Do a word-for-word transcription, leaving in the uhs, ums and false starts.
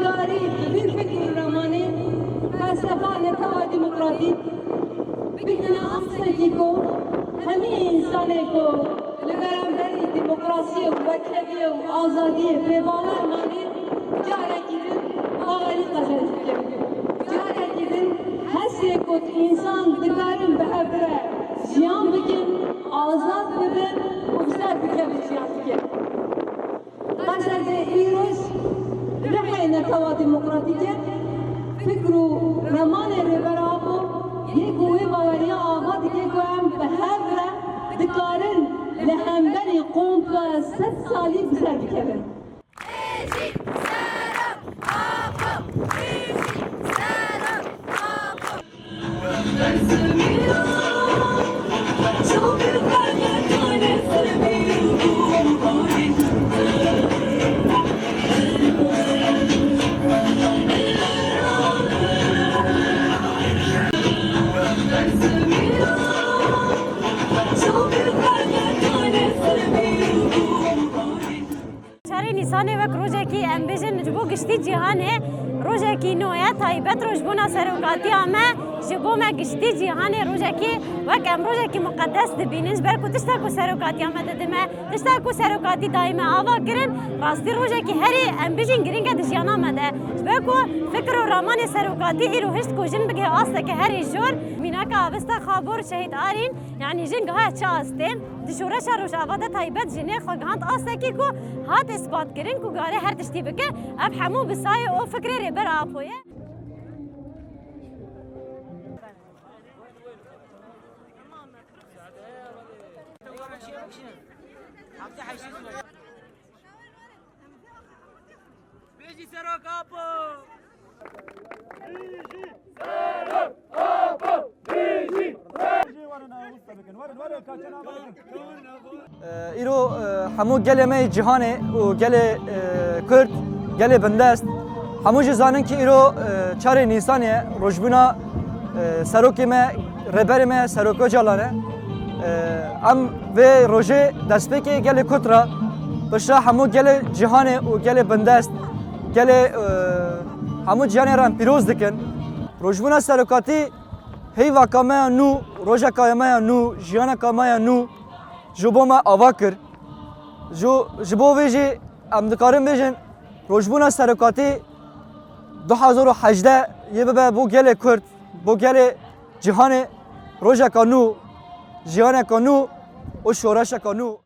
Tarî bi vî fikr û ramanê felsefa netewa demokratîk bigihine astekî ku hemî însanê ku li beramberî demokrasiyê û wekheviyê û azadiyê bêbawer manî, carekî din bawerî qezenc bikin. Carekî din hestê ku însan dikarin bi hev re jiyan bikin, azad bibin û bi ser bikevin jiyan bikin. Qeşegê îroj rihê netewa demokratîk e. Fikr û remanê Rêber Apo yê ku wê baweriya ava dike ku em bi hev re dikarin li hemberî komple sed salî bi ser bikevin. Çarê Nîsanê wek rojekî, em bêjin, ji bo giştî cîhanê rojekî nû ye, taybet rojbûna serokatiya me ji bo me giştî cîhanê rojekî wek em rojekî muqedes dibînin, ji ber ku tişta ku serokatiya me dide me, tişta ku serokatî dayî me ava kirin, rastî rojekî herî, em bêjin, girîng e di jiyana me de. Ji ber ku fikir û ramanê serokatî îro hişt ku jin bigihê asteke herî jor, mînaka Avesta Xabor, Şehîd Arîn, yanî jin gihaye çi astê? Di şoreşa Rojava de taybet jinê xwe gihand astekî ku hat îspat kirin ku gare her tiştî bike, ev hemû bi sayê û fikrê Rêber Apo ye. Bêjî Serok Apo! Bêjî Serok Apo! Bêjî! Îro, e, hemû gelê me yê cîhanê û gelê, e, Kurd, gelê bindest, hemû jî zanin ku îro, e, çarê Nîsanê ye, rojbûna, e, serokê me, rêberê me Serok Ocalan e. E, em vê rojê destpêkê gelê Kurd re, piştre hemû gelê cîhanê û gelê bindest, gelê, e, hemû cîhanê re em pîroz dikin. Rojbûna serokatî heyvaka me ya nû, rojeka me ya nû, jiyaneka me ya nû ji bo me ava kir. Ji, ji bo vê jî em dikarin bêjin, rojbûna serokatî du hezar û hejdeh yê bibe bo gelê Kurd, bo gelê cîhanê rojeka nû, jiyaneka nû û şoreşeka nû.